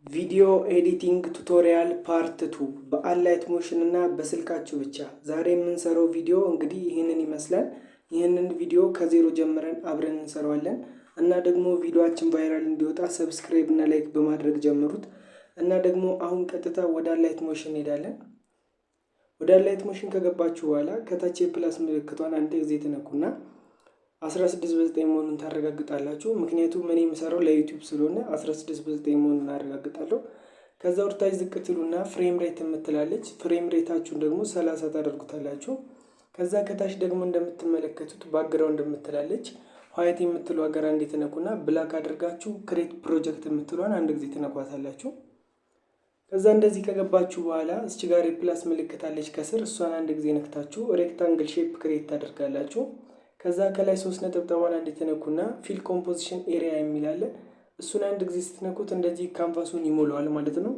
Video editing tutorial part two በ Alight Motion እና በስልካችሁ ብቻ። ዛሬ የምንሰራው ቪዲዮ እንግዲህ ይህንን ይመስላል። ይህንን ቪዲዮ ከዜሮ ጀምረን አብረን እንሰራዋለን እና ደግሞ ቪዲዮአችን viral እንዲወጣ subscribe እና like በማድረግ ጀምሩት። እና ደግሞ አሁን ቀጥታ ወደ Alight Motion እንሄዳለን። ወደ Alight Motion ከገባችሁ በኋላ ከታች የ plus ምልክቷን አንድ ጊዜ ትነኩና 16:9 መሆኑን ታረጋግጣላችሁ። ምክንያቱም እኔ የምሰራው ለ YouTube ስለሆነ 16:9 መሆኑን አረጋግጣለሁ። ከዛ ወደታች ዝቅ ትሉና frame rate የምትላለች፣ frame rate ኣችሁን ደግሞ 30 ታደርጉታላችሁ። ከዛ ከታች ደግሞ እንደምትመለከቱት background የምትላለች፣ white የምትለዋ ጋር አንዴ ትነኩና black አድርጋችሁ create project የምትለዋን አንድ ጊዜ ትነኳታላችሁ። ከዛ እንደዚህ ከገባችሁ በኋላ እዚች ጋር የ plus ምልክት አለች ከስር፣ እሷን አንድ ጊዜ ነክታችሁ rectangle shape create ታደርጋላችሁ። ከዛ ከላይ ሶስት ነጠብጣቧን አንድ ትነኩና fill composition area የሚል አለ። እሱን አንድ ጊዜ ስትነኩት እንደዚህ canvas ኡን ይሞላዋል ማለት ነው።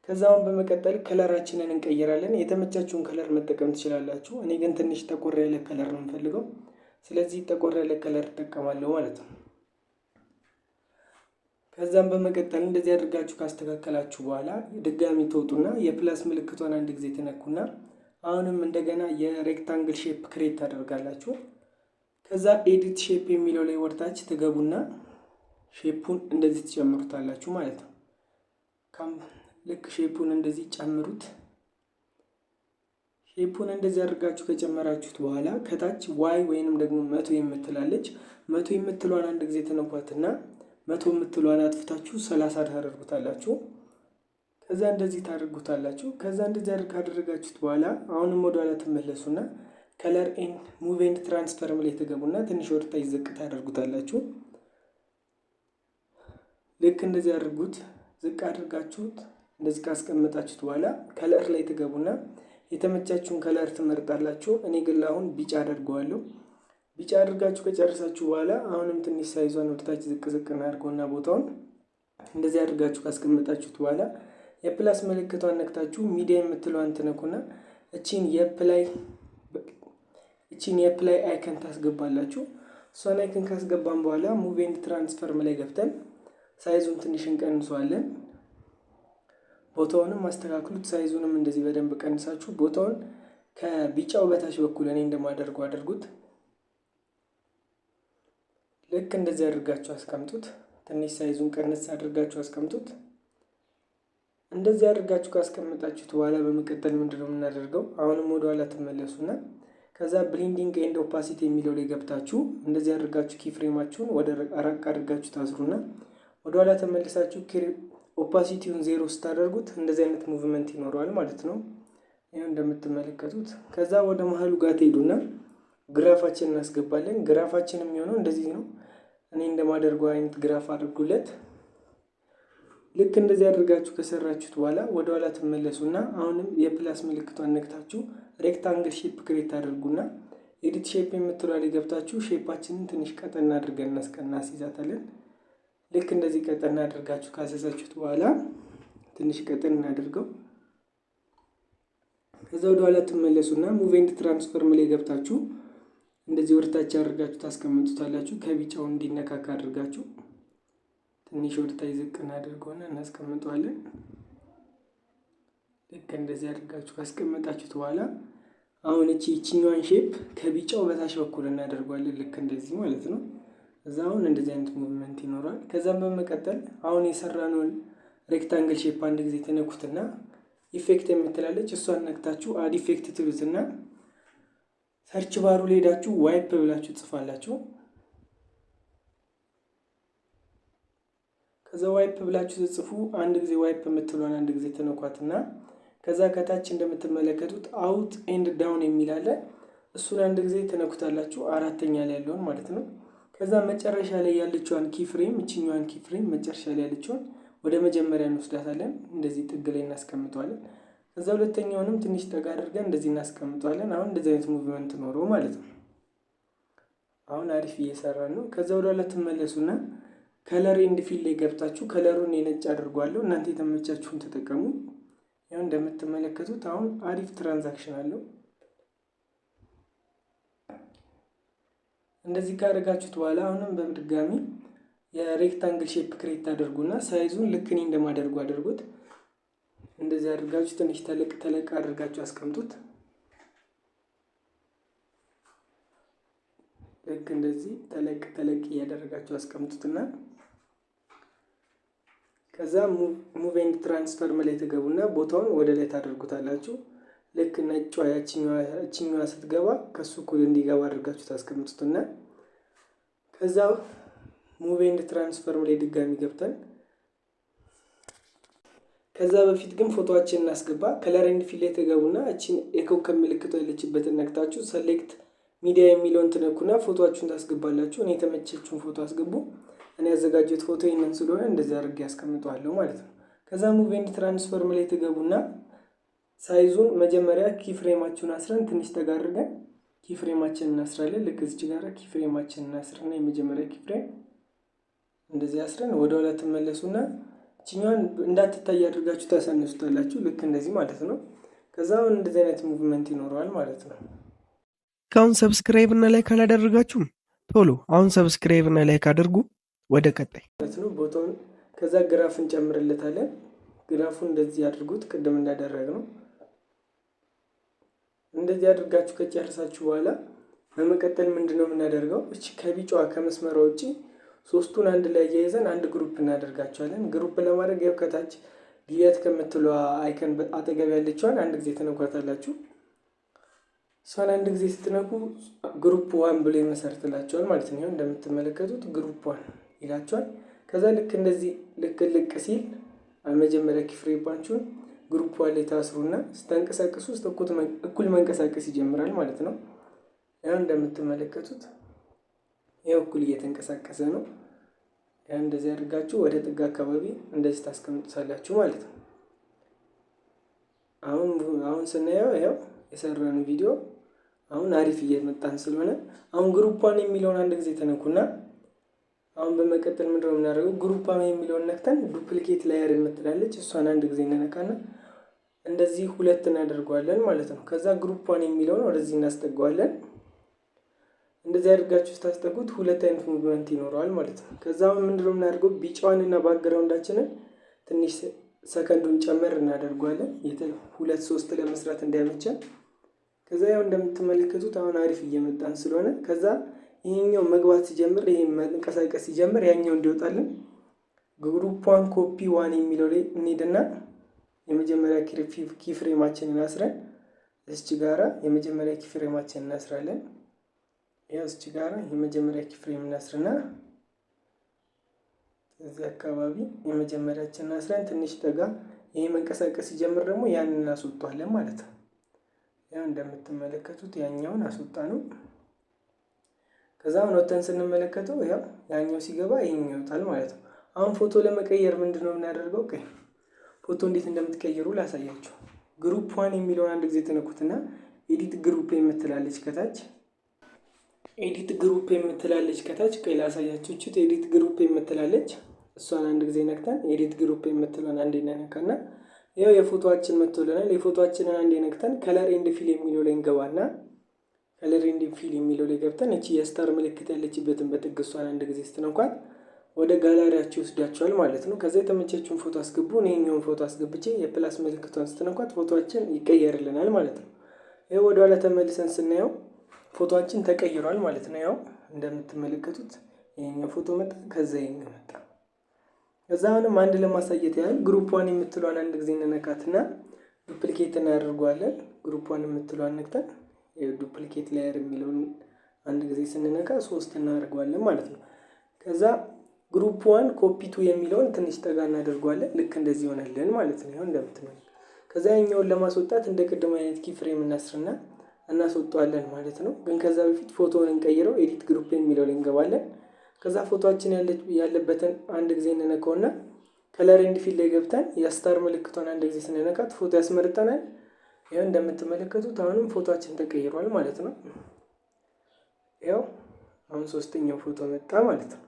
ከዛ አሁን በመቀጠል color ኣችንን እንቀይራለን። የተመቻችሁን color መጠቀም ትችላላችሁ። እኔ ግን ትንሽ ጠቆር ያለ color ነው የምፈልገው። ስለዚህ ጠቆር ያለ color እጠቀማለሁ ማለት ነው። ከዛም በመቀጠል እንደዚህ አድርጋችሁ ካስተካከላችሁ በኋላ ድጋሚ ትወጡና የ plus ምልክቷን አንድ ጊዜ ትነኩና አሁንም እንደገና የ rectangle shape create ታደርጋላችሁ። ከዛ edit shape የሚለው ላይ ወደታች ትገቡና shape ኡን እንደዚህ ትጨምሩታላችሁ ማለት ነው። ልክ shape ኡን እንደዚህ ጨምሩት። Shape ኡን እንደዚህ አድርጋችሁ ከጨመራችሁት በኋላ ከታች Y ወይንም ደግሞ 100 የምትላለች፣ 100 የምትሏን አንድ ጊዜ ትነኳትና 100 የምትሏን አጥፍታችሁ 30 ታደርጉታላችሁ። ከዛ እንደዚህ ታደርጉታላችሁ። ከዛ እንደዚህ ካደረጋችሁት በኋላ አሁንም ወደኋላ ትመለሱና color and move and transform ላይ ትገቡና ትንሽ ወደታች ዝቅ ታደርጉታላችሁ። ልክ እንደዚህ አድርጉት። ዝቅ አድርጋችሁት እንደዚህ ካስቀመጣችሁት በኋላ color ላይ ትገቡና የተመቻችሁን color ትመርጣላችሁ። እኔ ግን አሁን ቢጫ አደርገዋለሁ። ቢጫ አድርጋችሁ ከጨረሳችሁ በኋላ አሁንም ትንሽ size ኧን ወደታች ዝቅ ዝቅ እናድርገውና ቦታውን እንደዚህ አድርጋችሁ ካስቀመጣችሁት በኋላ የ plus ምልክቷን ነክታችሁ ሚዲያ የምትለዋን ትነኩና እቺን የ play icon ታስገባላችሁ። እሷን icon ካስገባን በኋላ move and transform ላይ ገብተን size ኡን ትንሽ እንቀንሰዋለን። ቦታውንም አስተካክሉት። Size ኡንም እንደዚህ በደንብ ቀንሳችሁ ቦታውን ከቢጫው በታች በኩል እኔ እንደማደርገው አድርጉት። ልክ እንደዚህ አድርጋችሁ አስቀምጡት። ትንሽ size ኡን ቀንስ አድርጋችሁ አስቀምጡት። እንደዚህ አድርጋችሁ ካስቀመጣችሁት በኋላ በመቀጠል ምንድነው የምናደርገው? አሁንም ወደኋላ ትመለሱና ከዛ blending and opacity የሚለው ላይ ገብታችሁ እንደዚህ አድርጋችሁ keyframe ኣችሁን ወደ ራቅ አድርጋችሁ ታስሩና ወደኋላ ተመልሳችሁ opacity ውን 0 ስታደርጉት እንደዚህ አይነት movement ይኖረዋል ማለት ነው። ይኸው እንደምትመለከቱት። ከዛ ወደ መሀሉ ጋር ትሄዱና graph ኣችን እናስገባለን። Graph ኣችን የሚሆነው እንደዚህ ነው። እኔ እንደማደርገው አይነት graph አድርጉለት። ልክ እንደዚህ አድርጋችሁ ከሰራችሁት በኋላ ወደኋላ ትመለሱና አሁንም የ plus ምልክቷን ነክታችሁ rectangle shape create ታደርጉና edit shape የምትለዋ ላይ ገብታችሁ shape ኣችንን ትንሽ ቀጠን አድርገን እናስይዛታለን። ልክ እንደዚህ ቀጠን አድርጋችሁ ካስያዛችሁት በኋላ ትንሽ ቀጠን እናድርገው። ከዛ ወደኋላ ትመለሱና move and transform ላይ ገብታችሁ እንደዚህ ወደታች አድርጋችሁ ታስቀምጡታላችሁ። ከቢጫው እንዲነካካ አድርጋችሁ ትንሽ ወደታች ዝቅ እናደርገውና እናስቀምጠዋለን። ልክ እንደዚህ አድርጋችሁ ካስቀመጣችሁት በኋላ አሁን ይቺኛዋን shape ከቢጫው በታች በኩል እናደርገዋለን። ልክ እንደዚህ ማለት ነው። እዛ አሁን እንደዚህ አይነት movement ይኖረዋል። ከዛም በመቀጠል አሁን የሰራነውን rectangle shape አንድ ጊዜ ትነኩትና effect የምትላለች፣ እሷን ነክታችሁ add effect ትሉትና search bar ኡ ላይ ሄዳችሁ wipe ብላችሁ ትጽፋላችሁ። ከዛ wipe ብላችሁ ስትጽፉ አንድ ጊዜ wipe የምትለዋን አንድ ጊዜ ትነኳትና ከዛ ከታች እንደምትመለከቱት out and down የሚል አለ። እሱን አንድ ጊዜ ትነኩታላችሁ፣ አራተኛ ላይ ያለውን ማለት ነው። ከዛ መጨረሻ ላይ ያለችዋን keyframe፣ እችኛዋን keyframe መጨረሻ ላይ ያለችዋን ወደ መጀመሪያ እንወስዳታለን። እንደዚህ ጥግ ላይ እናስቀምጠዋለን። ከዛ ሁለተኛውንም ትንሽ ጠጋ አድርገን እንደዚህ እናስቀምጠዋለን። አሁን እንደዚህ አይነት movement ኖረው ማለት ነው። አሁን አሪፍ እየሰራን ነው። ከዛ ወደ ኋላ ትመለሱና color and fill ላይ ገብታችሁ color ኡን የነጭ አድርጓለሁ። እናንተ የተመቻችሁን ተጠቀሙ። ያው እንደምትመለከቱት አሁን አሪፍ transition አለው። እንደዚህ ካደረጋችሁት በኋላ አሁንም በድጋሚ የ rectangle shape create ታደርጉና size ኡን ልክ እኔ እንደማደርጉ አድርጉት። እንደዚህ አድርጋችሁ ትንሽ ተለቅ ተለቅ አድርጋችሁ አስቀምጡት። ልክ እንደዚህ ተለቅ ተለቅ እያደረጋችሁ አስቀምጡትና ከዛ move and transform ላይ ትገቡና ቦታውን ወደ ላይ ታደርጉታላችሁ። ልክ ነጯ ያችኛዋ ስትገባ ከሱ እኩል እንዲገባ አድርጋችሁ ታስቀምጡትና ከዛ move and transform ላይ ድጋሚ ገብተን፣ ከዛ በፊት ግን ፎቶዋችን እናስገባ። Color and fill ላይ ትገቡና እቺን የኮከብ ምልክቷ ያለችበትን ነክታችሁ select media የሚለውን ትነኩና ፎቶዋችሁን ታስገባላችሁ። እኔ የተመቸችውን ፎቶ አስገቡ። እኔ ያዘጋጀሁት ፎቶ ይህንን ስለሆነ እንደዚህ አድርጌ ያስቀምጠዋለሁ ማለት ነው። ከዛ move and transform ላይ ትገቡና size ኡን መጀመሪያ key frame ኣችሁን አስረን ትንሽ ተጋርገን key frame ኣችንን እናስራለን። ልክ እዚች ጋር key frame ኣችንን እናስርና የመጀመሪያ key frame እንደዚህ አስረን ወደ ኋላ ትመለሱና እችኛዋን እንዳትታይ አድርጋችሁ ታሳንሱታላችሁ። ልክ እንደዚህ ማለት ነው። ከዛ አሁን እንደዚህ አይነት movement ይኖረዋል ማለት ነው። እስካሁን subscribe እና like አላደረጋችሁም? ቶሎ አሁን subscribe እና like አድርጉ። ወደ ቀጣይ ማለት ነው ቦታውን። ከዛ graph እንጨምርለታለን። Graph ኡን እንደዚህ አድርጉት፣ ቅድም እንዳደረግነው። እንደዚህ አድርጋችሁ ከጨረሳችሁ በኋላ በመቀጠል ምንድን ነው የምናደርገው? እቺ ከቢጫዋ ከመስመሯ ውጪ ሶስቱን አንድ ላይ አያይዘን አንድ group እናደርጋቸዋለን። Group ለማድረግ ያው ከታች delete ከምትለዋ icon አጠገብ ያለችዋን አንድ ጊዜ ትነኳታላችሁ። እሷን አንድ ጊዜ ስትነኩ group one ብሎ ይመሰርትላቸዋል ማለት ነው። እንደምትመለከቱት group one ይላቸዋል። ከዛ ልክ እንደዚህ ልክ ልቅ ሲል መጀመሪያ key frame ኣችሁን group one ላይ ታስሩና ስታንቀሳቅሱ እኩል መንቀሳቀስ ይጀምራል ማለት ነው። ያው እንደምትመለከቱት ያው እኩል እየተንቀሳቀሰ ነው። ያ እንደዚህ አድርጋችሁ ወደ ጥግ አካባቢ እንደዚህ ታስቀምጡታላችሁ ማለት ነው። አሁን ስናየው ያው የሰራነው ቪዲዮ አሁን አሪፍ እየመጣን ስለሆነ አሁን group one የሚለውን አንድ ጊዜ ተነኩና አሁን በመቀጠል ምንድነው የምናደርገው? Group one የሚለውን ነክተን duplicate layer የምትላለች እሷን አንድ ጊዜ እንነካና እንደዚህ ሁለት እናደርገዋለን ማለት ነው። ከዛ group one የሚለውን ወደዚህ እናስጠጋዋለን። እንደዚህ አድርጋችሁ ስታስጠጉት ሁለት አይነት movement ይኖረዋል ማለት ነው። ከዛ አሁን ምንድነው የምናደርገው? ቢጫዋን እና background ኣችንን ትንሽ ሰከንዱን ጨመር እናደርገዋለን ሁለት ሶስት ለመስራት እንዲያመቸን። ከዛ ያው እንደምትመለከቱት አሁን አሪፍ እየመጣን ስለሆነ ከዛ ይሄኛው መግባት ሲጀምር፣ ይሄ መንቀሳቀስ ሲጀምር ያኛው እንዲወጣልን group one copy one የሚለው ላይ እንሄድና የመጀመሪያ key frame ኣችንን አስረን እዚች ጋራ የመጀመሪያ key frame ኣችንን እናስራለን። ያው እዚች ጋራ የመጀመሪያ key frame እናስርና እዚህ አካባቢ የመጀመሪያችንን አስረን ትንሽ ጠጋ ይሄ መንቀሳቀስ ሲጀምር ደግሞ ያንን እናስወጣዋለን ማለት ነው። ያው እንደምትመለከቱት ያኛውን አስወጣነው። ከዛ አሁን ወጥተን ስንመለከተው ያው ያኛው ሲገባ ይሄኛው ይወጣል ማለት ነው። አሁን ፎቶ ለመቀየር ምንድነው የምናደርገው? Okay፣ ፎቶ እንዴት እንደምትቀይሩ ላሳያችሁ። Group one የሚለውን አንድ ጊዜ ትነኩትና edit group የምትላለች ከታች፣ edit group የምትላለች ከታች፣ ቆይ ላሳያችሁ። እቺ edit group የምትላለች እሷን አንድ ጊዜ ነክተን edit group የምትለውን አንዴ ነካና ያው የፎቶአችን መጥቶልናል። የፎቶአችንን አንዴ ነክተን color and fill የሚለው ላይ እንገባና color and fill የሚለው ላይ ገብተን እቺ የ star ምልክት ያለችበትን በጥግ እሷን አንድ ጊዜ ስትነኳት ወደ ጋላሪያችሁ ይወስዳችኋል ማለት ነው። ከዛ የተመቻችሁን ፎቶ አስገቡ። እኔ ይኸኛውን ፎቶ አስገብቼ የ plus ምልክቷን ስትነኳት ፎቶአችን ይቀየርልናል ማለት ነው። ይኸው ወደኋላ ተመልሰን ስናየው ፎቶአችን ተቀይሯል ማለት ነው። ያው እንደምትመለከቱት ይሄኛው ፎቶ መጣ፣ ከዛ ይሄኛው መጣ። ከዛ አሁንም አንድ ለማሳየት ያህል group one የምትለዋን አንድ ጊዜ እንነካትና duplicate እናደርገዋለን። Group one የምትለዋን ነክተን duplicate layer የሚለውን አንድ ጊዜ ስንነካ ሶስት እናደርገዋለን ማለት ነው። ከዛ group one copy two የሚለውን ትንሽ ጠጋ እናደርገዋለን። ልክ እንደዚህ ይሆናልን ማለት ነው። ይኸው እንደምትመለከቱት ከዛ ያኛውን ለማስወጣት እንደ ቅድም አይነት key frame እናስርና እናስወጣዋለን ማለት ነው። ግን ከዛ በፊት ፎቶውን እንቀይረው። Edit group የሚለው ላይ እንገባለን። ከዛ ፎቶአችን ያለበትን አንድ ጊዜ እንነካውና color and fill ላይ ገብተን የ star ምልክቷን አንድ ጊዜ ስንነካት ፎቶ ያስመርጠናል። ይኸው እንደምትመለከቱት አሁንም ፎቶአችን ተቀይሯል ማለት ነው። ያው አሁን ሶስተኛው ፎቶ መጣ ማለት ነው።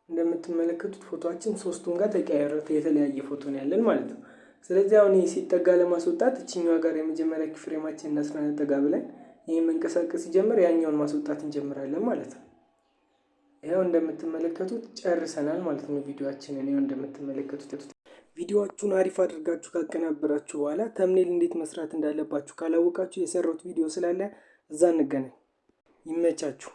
እንደምትመለከቱት ፎቶአችን ሶስቱም ጋር ተቀያየረ፣ የተለያየ ፎቶ ነው ያለን ማለት ነው። ስለዚህ አሁን ይሄ ሲጠጋ ለማስወጣት እችኛዋ ጋር የመጀመሪያ key frame ኣችን እናስረን ጠጋ ብለን ይሄ መንቀሳቀስ ሲጀምር ያኛውን ማስወጣት እንጀምራለን ማለት ነው። ይኸው እንደምትመለከቱት ጨርሰናል ማለት ነው ቪዲዮአችንን። ይኸው እንደምትመለከቱት ቪዲዮአችሁን አሪፍ አድርጋችሁ ካቀናበራችሁ በኋላ thumbnail እንዴት መስራት እንዳለባችሁ ካላወቃችሁ የሰራሁት ቪዲዮ ስላለ እዛ እንገናኝ። ይመቻችሁ።